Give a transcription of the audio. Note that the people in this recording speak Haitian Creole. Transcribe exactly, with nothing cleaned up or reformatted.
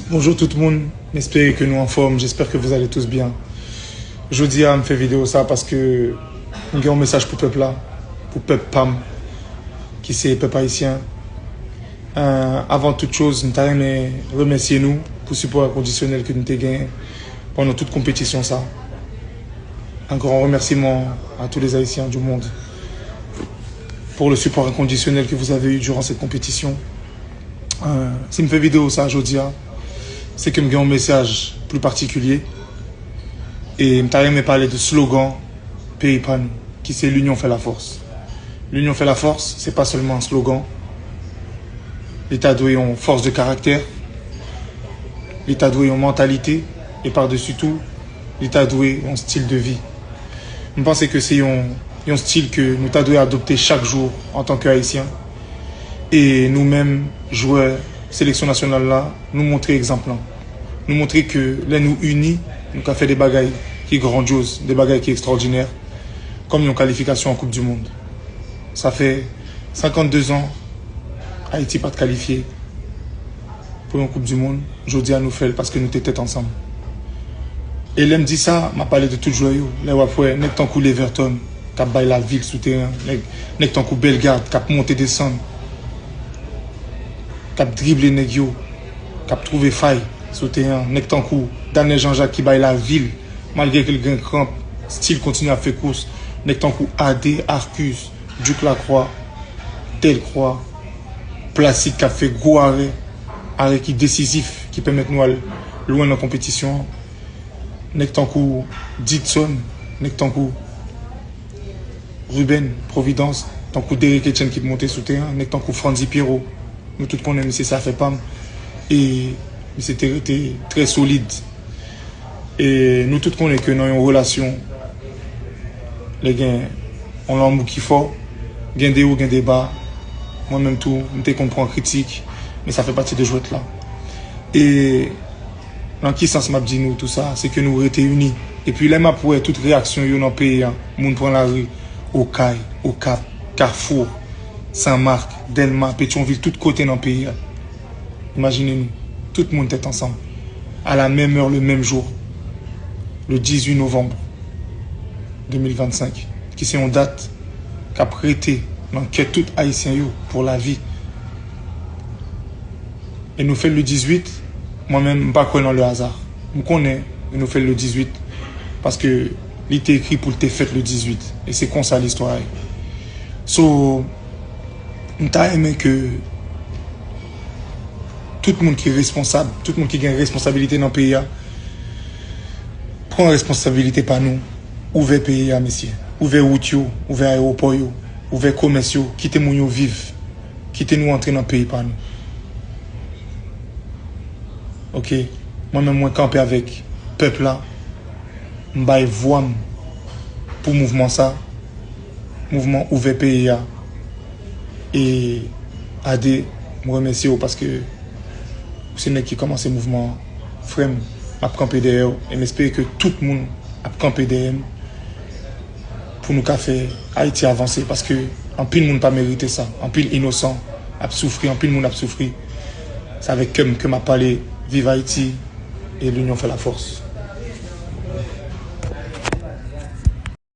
Bonjour tout moun, m espere ke nou anfòm, j'espère que vous allez tous bien. Jodi a, m fè videyo sa paske m gen yon mesaj pou pèp la, pou pèp pa m, ki se pèp ayisyen. Euh, avant toute chose, m ta renmen remèsye nou pou sipò enkondisyonèl ke nou te genyen pandan tout konpetisyon sa. Un grand remerciement à tous les Haïtiens du monde pour le support inconditionnel que vous avez eu durant cette compétition. Euh, si m fè videyo sa jodi a, se ke m gen yon mesaj pli patikilye. E m ta renmen pale de slogan peyi pa nou, ki se L'union fait la force. L'union fait la force, se pa sèlman yon slogan. Li ta dwe yon fòs de karaktè. Li ta dwe yon mantalite. E padesi tou, li ta dwe yon stil de vi. M panse ke se yon, yon stil ke nou ta dwe adopte chak jou antanke Ayisyen. E nou menm, jwè seleksyon nasyonal la, nou montre egzanp lan. Nou montre ke lè nou ini, nou ka fè de bagay ki grandyoz, de bagay ki ekstrawòdinè, kòm yon kalifikasyon an Koup di Mond. Sa fè senkannde zan Ayiti pa t kalifye pou yon Koup di Mond. Jodi a, nou fè l paske nou te tèt ansanm. E lè m di sa, m ap pale de tout jwè yo. Lè w ap wè nèg tankou Leverton k ap bay lavil sou teren, nèg, nèg tankou Bellegarde k ap monte desann, k ap drible nèg yo, k ap twouve fay sou teren, nèg tankou Daniel Jean-Jacques ki bay lavil, malgre ke l gen kranp, still kontinye ap fè kous, nèg tankou Ade, Arcus, Duke Lacroix, Delcroix, Placide k ap fè gwo arè, arè ki desizif, ki pèmèt nou al lwen nan konpetisyon an. Nèg tankou Didson, nèg tankou Ruben Providence, tankou Derrick Etienne ki monte sou teren, nèg tankou Frandy Pierrot. Nou tout konnen misye se afè pa m. E misye te rete trè solid. E nou tout konnen ke nan yon relasyon, lè gen yon lanmou ki fò, gen de wo, gen de ba. Mwen menm tou, m te konn pran kritik, men sa fè pati de jwèt la. E nan ki sans m ap di nou tou sa? Se ke nou rete ini. Epi lè m ap wè tout reyaksyon yo nan peyi a, moun pran lari, Okay, Okap, Kafou, Sanmak, Dèlma, Petyonvil, tout kote nan peyi a. Imajine nou, tout moun tèt ansanm, à la même heure, le même jour, le dix-huit novembre deux mille vingt-cinq, ki se yon dat k ap rete nan kè tout Ayisyen yo pou lavi. E nou fè l le dizwit, mwen menm, m pa kwè nan le hasard. M konnen nou fè l le dizwit paske li te ekri pou l te fèt le dizwit. E se konsa listwa a ye. So, m ta renmen ke tout moun ki responsab, tout moun ki gen responsabilite nan peyi a, pran responsabilite pa nou, ouvè peyi a, mesye. Ouvè wout yo, ouvè ayewopò yo, ouvè komès yo, kite moun yo viv, kite nou antre nan peyi pa nou. Oke? Mwen menm, mwen kanpe avèk pèp la, m bay vwa m pou mouvman sa, mouvman ouvè peyi a. E Ade, m remèsye w paske ou se nèg ki kòmanse mouvman an. Frè m, m ap kanpe dèyè w e m espere ke tout moun ap kanpe dèyè m pou nou ka fè Ayiti avanse, paske anpil moun pa merite sa. Anpil inosan ap soufri, anpil moun ap soufri. Se avèk kè m ke m ap pale. Viv Ayiti e l'union fait la force.